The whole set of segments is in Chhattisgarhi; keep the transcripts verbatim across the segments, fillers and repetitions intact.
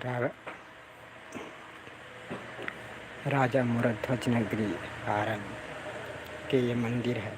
रा-, राजा मोर ध्वज नगरी आरन के ये मंदिर है।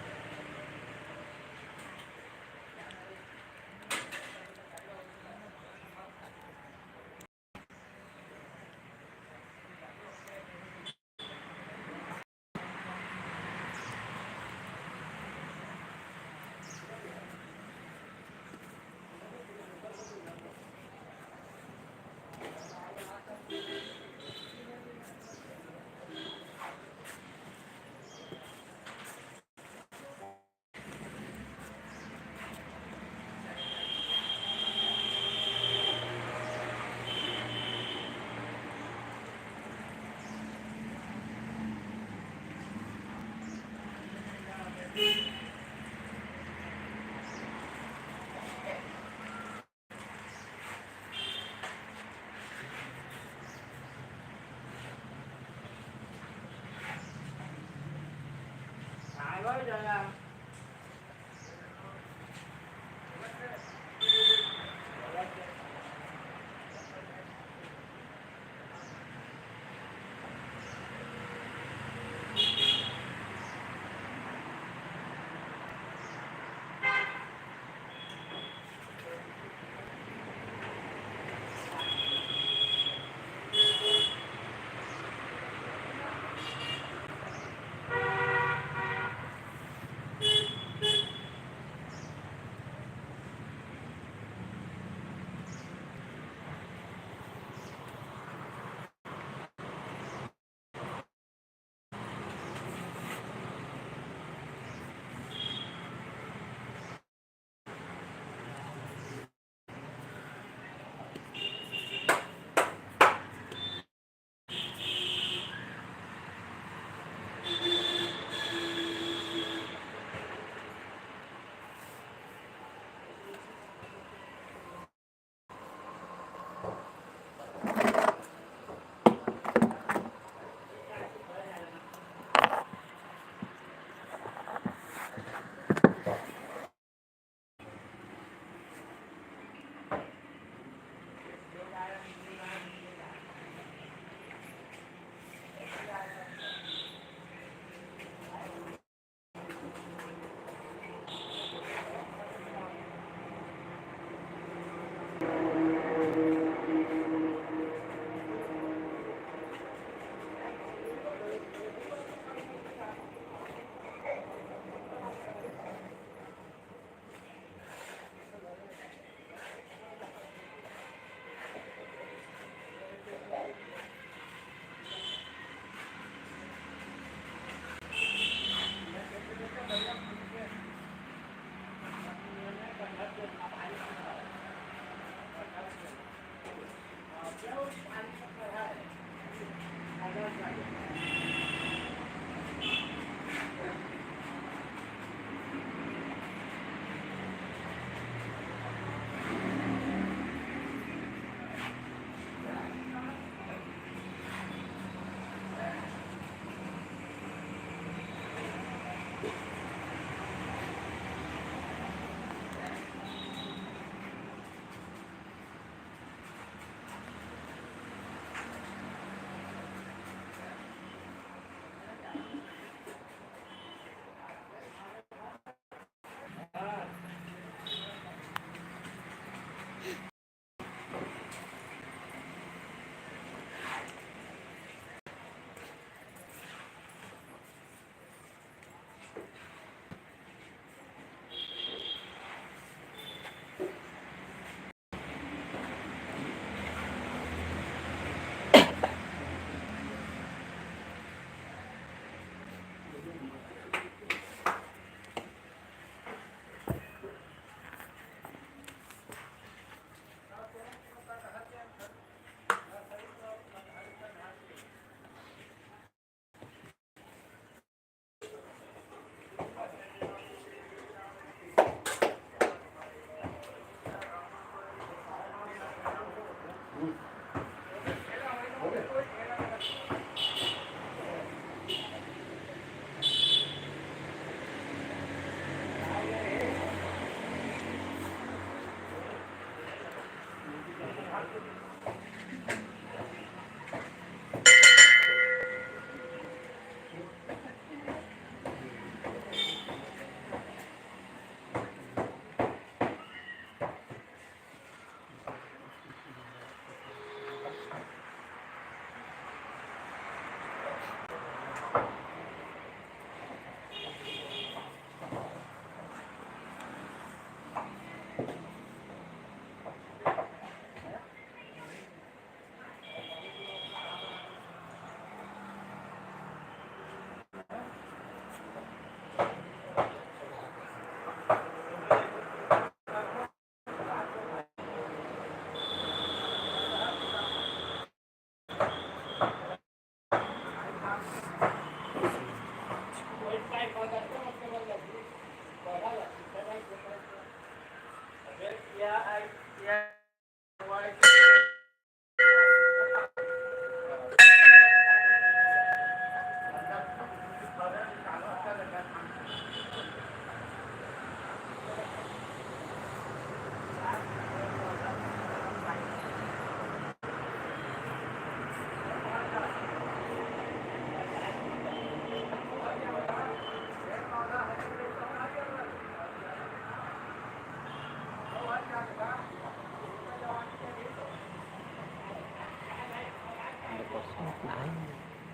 आहे।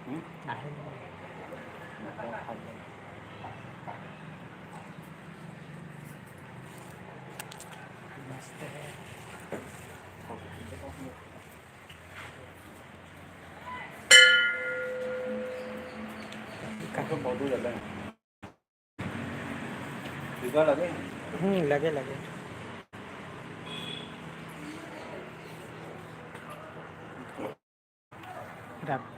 हम्म? आहे। मस्त है। काफी मौजूद है। टीका लगे? हम्म, लगे, लगे। राम।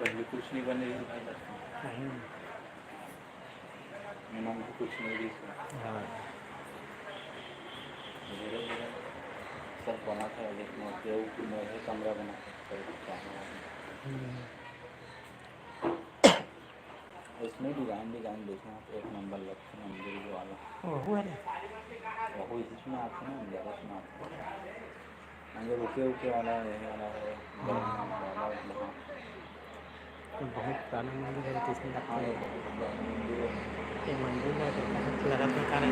पहले कुछ नहीं बने रही। हम्म। मैं मन को कुछ नहीं रही। हाँ। धीरे धीरे सब बना था, एक मोर के ऊपर मोर है, कमरा बना था, कोई कुछ काम नहीं। हम्म। इसमें डिजाइन, डिजाइन देखना तो एक नंबर लगता है मंदिर वाला। ओहू है रे। ओहू इसमें आते हैं, अंधेरा में आते हैं। हाँ, ये रुके उके वाला, ये वाला है, हाँ। वाला, हाँ। ये बहुत पुराना मंदिर है, तो इसमें लगता हाँ, है। ये बहुत पुराना मंदिर है। ये मंदिर में तो लगत में का नहीं।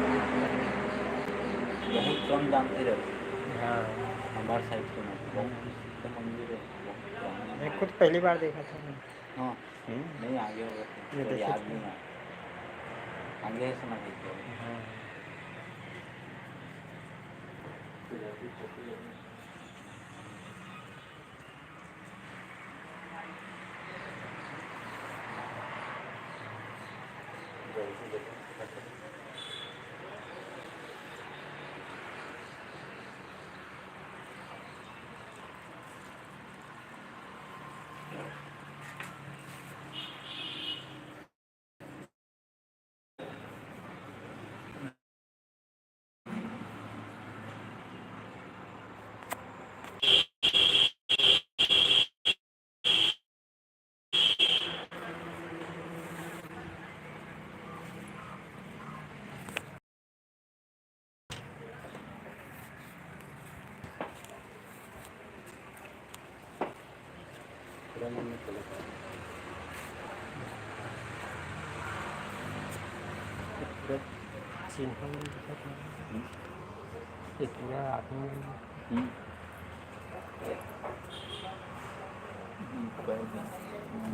बहुत कम जानते रहे। हाँ। हमारे साइड के ना, बहुत हाँ। तो मंदिर है, बहुत पुराना। मैं खुद पहली बार देखा था। हाँ। हम्म। नहीं, आगे होगा तो ये तो देखो याद तो। नहीं आ। आगे है, समझ लीजिए। हाँ। पूरा चिन्ह नहीं दिखत हे। हम्म। ये पूरा आदमी हम्म।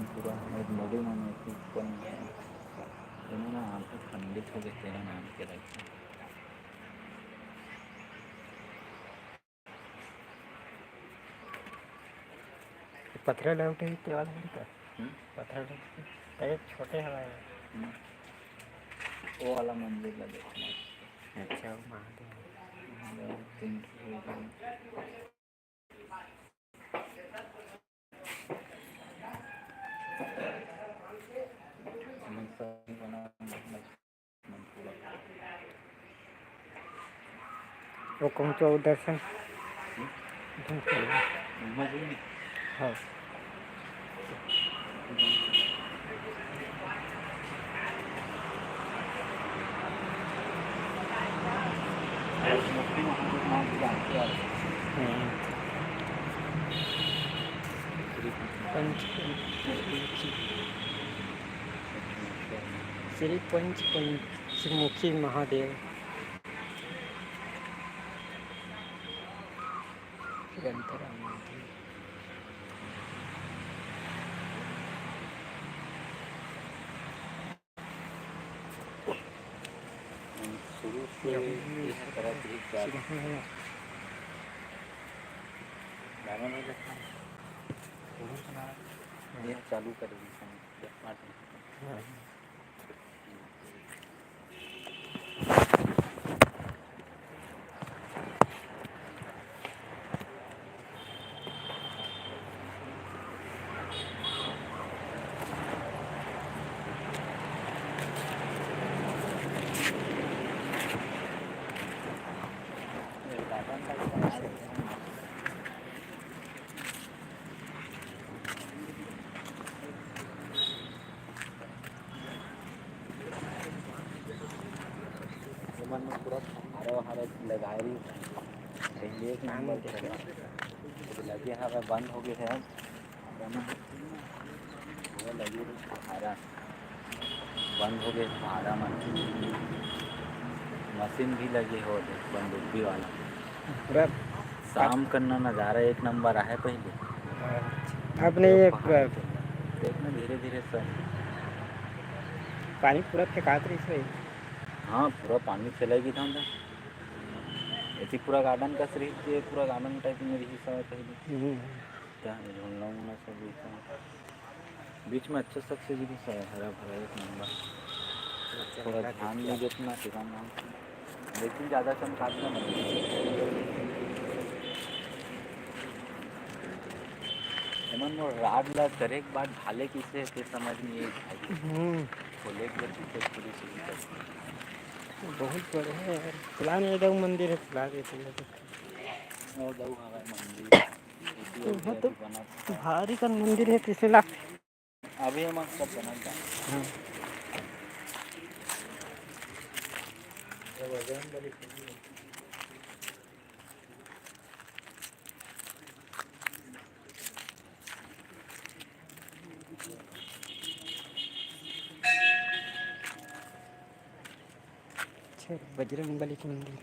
पूरा हमर नदी मन में ऊपर में है। तेनो ना आंखों खंडित हो गए, तेरा नाम के रखे। पथरा लौटे के वाला है का? हम्म? पथरा लौटे, अरे छोटे हवा है। हम्म। वो वाला मंदिर ला देखना। अच्छा, वो महादेव। महादेव तीन ठो। वो कहूँ तो दर्शन। हाँ। हम्म। पंच, पंच, पंच, श्री पंच, पंचमुखी महादेव। निरंतर आनंद। शुरू से इस तरह की बात। गाना नहीं लगता। शुरू से ना, ये चालू कर दी। हाँ। एमन में पूरा हरा हरा लगाए रही। एक नंबर करना। लगे हवे, बंद हो गए है। पूरा लगे रही हरा। बंद हो गए हरा मन। मशीन भी लगे हो, बंदूक भी वाला। पूरा शाम करना नज़ारा एक नंबर आहे पहले। अच्छा। अब नहीं है पूरा। देखना धीरे धीरे सब। पानी पूरा फेंकात रहिस हे। हाँ, पूरा पानी फैलाए गिस था। ऐसे पूरा गार्डन कस रहिस, पूरा गार्डन टाइप में रहिस हे पहले। हम्म। त झूलना वूलना सब रहिस हे। बीच में अच्छा सा चीज भी है, हरा भरा एक नंबर। अच्छा, थोड़ा ध्यान नहीं देते ना, सीधा नाम से। लेकिन ज़्यादा चमकात ना नहीं। एमन मोर राड ला करे के बाद ढाले किसे, ते समझ नहीं आई भाई। हम्म। खोले के बाद पीछे पूरी सुविधा। बहुत बढ़िया यार। चला नहीं जाऊ मंदिर है, चला देते हैं तो। और जाऊ हमारे मंदिर। वहाँ तो भारी कन मंदिर है, किसे ला अभी हम सब समझ जाए। हाँ। अच्छा, बजरंग बली के मंदिर।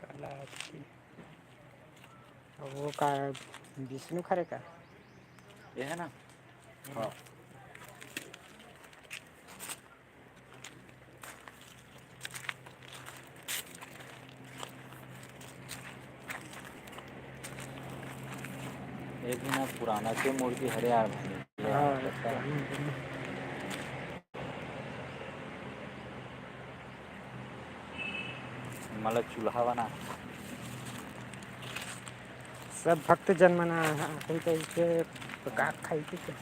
काला आदमी। वो का विष्णु खरे का? ये है ना? हाँ। ये भी ना पुराना से मूर्ति हरे यार भाई। हाँ, अच्छा। मतलब चूल्हा बना। सब भक्त जन मन आथे कहिके पका खाई के। हमारा,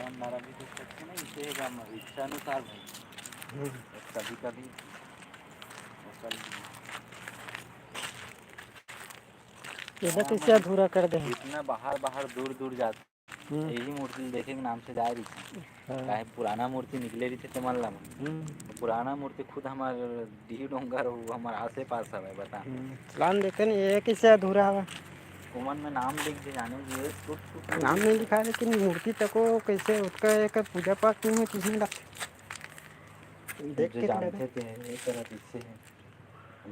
हमारा भी तो कुछ नहीं, इसे का इच्छा अनुसार भाई। हम्म। कभी कभी ये तो कैसे अधूरा कर दे? इतना बाहर, बाहर, दूर, दूर जाते। हम्म। यही मूर्ति देखे के नाम से जाए रहिथे। हाँ। काहे पुराना मूर्ति निकले रहिथे ते मन ला मन। हम्म। पुराना मूर्ति खुद हमार डीह डोंगर अउ हमार आसे पास हवय, बता। हम्म। चलान देते नहीं, ये कैसे अधूरा हवा? ओमन में नाम लिख दे जाने कि ये टूट, टूट, टूट। नाम नहीं लिखा है, लेकिन मूर्ति तको कैसे उसका एक पूजा पाठ नहीं है, किसी ने देख जो के जानते लगा। थे, ये तरह से है।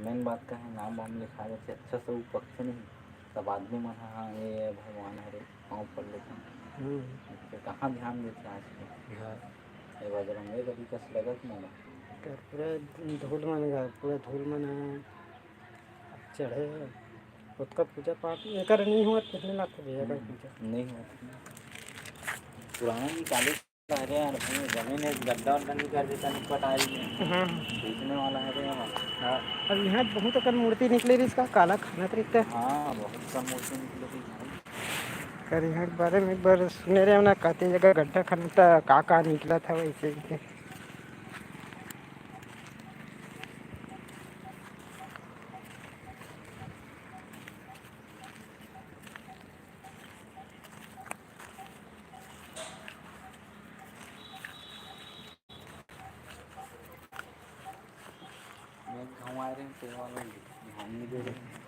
मेन बात का है, नाम वाम लिखा जाथे, अच्छा से ऊ पक्ष नहीं, सब आदमी मन ह, "हाँ, ये भगवान हरे, पाँव पड़ लेथन।" हम्म। तो कहाँ ध्यान देथे आजकल? हाँ। ये बजरंगे बली कस लगत मोला। कर पूरा धूल मन गा, पूरा धूल मन ह चढ़े, ओतका पूजा पाठ एकर नहीं होत, कितने लाख हो गया एकर हम्म, पूजा। नहीं होत। पुराना निकाले अरे यार, भाई, जमीन एक गड्ढा वड्ढा नहीं कर देता, नहीं पटाई में। हाँ। बेचने वाला है रे यार। हाँ। अब यहाँ बहुत अकन मूर्ति निकले रहिस का, काला खनत रहिथे। हाँ, बहुत कम मूर्ति निकले रहिस भाई। कर यहाँ के बारे में एक बार सुने रहे ना, कहते जगह गड्ढा खनता का, का निकला था वैसे ही। आ रहे हैं, तो वहाँ लोग ध्यान नहीं दे रहे हैं।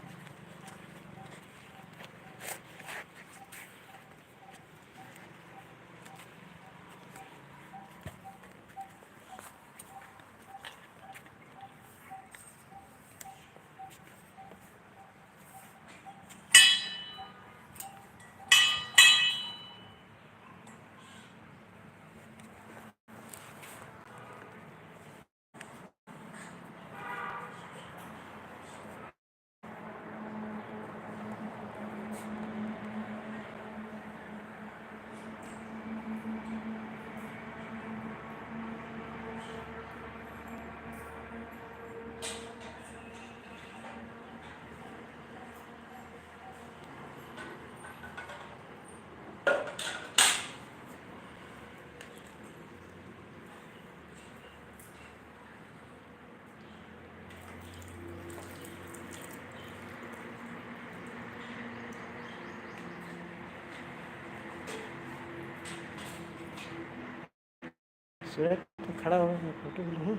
सूरज तो खड़ा हो, फोटो भी नहीं।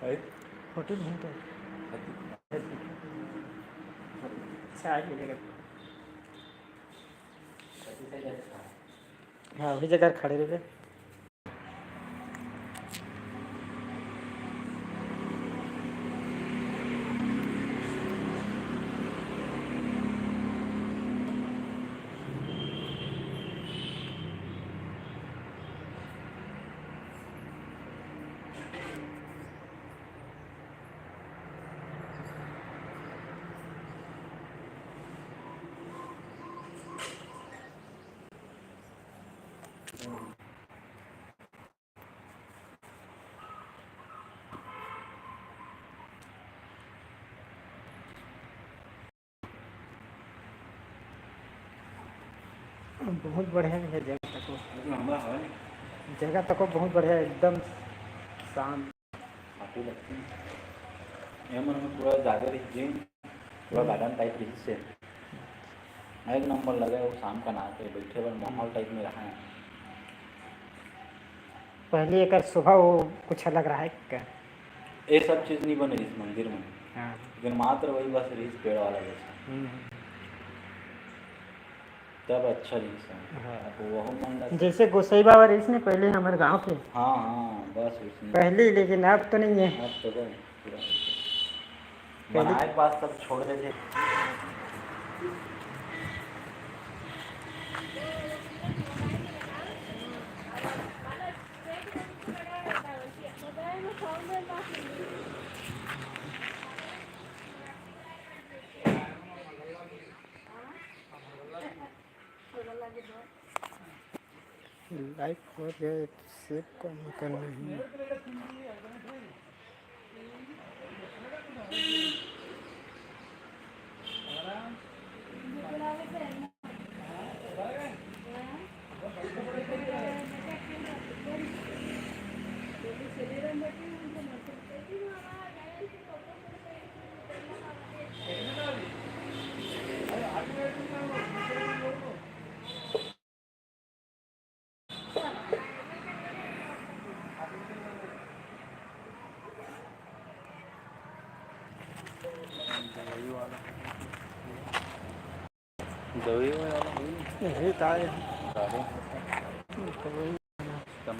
है? फोटो नहीं तो। अच्छा, आज मिलेगा। हाँ, वही जगह खड़े रहे। बहुत बढ़िया हे जगह तको। लेकिन हमारा हवा नहीं। जगह तको बहुत बढ़िया, एकदम शांत। आती लगती है। ये मन में पूरा जागे रही जिम, पूरा हम्म। Garden type रही से। एक नंबर लगे वो शाम का ना के बैठे बर माहौल type में रहा है। पहले एकर शोभा वो कुछ अलग रहा है क्या? ये सब चीज नहीं बने इस मंदिर में। हाँ। लेकिन मात्र वही बस रही पेड़ वाला जैसा। हम्म। तब अच्छा रही सब। हाँ। अब वो मन लगे। जैसे गोसाई बाबा रही ने पहले हमारे गांव के। हाँ, हाँ, बस उसने। पहले, लेकिन अब तो नहीं है। अब तो गए, पूरा। पहले बनाए के बाद सब छोड़ देते। लाइव हो गया, सेव करना, करना ही। दवाई वाला। यही तो आए हैं। गाड़ी। तो वही।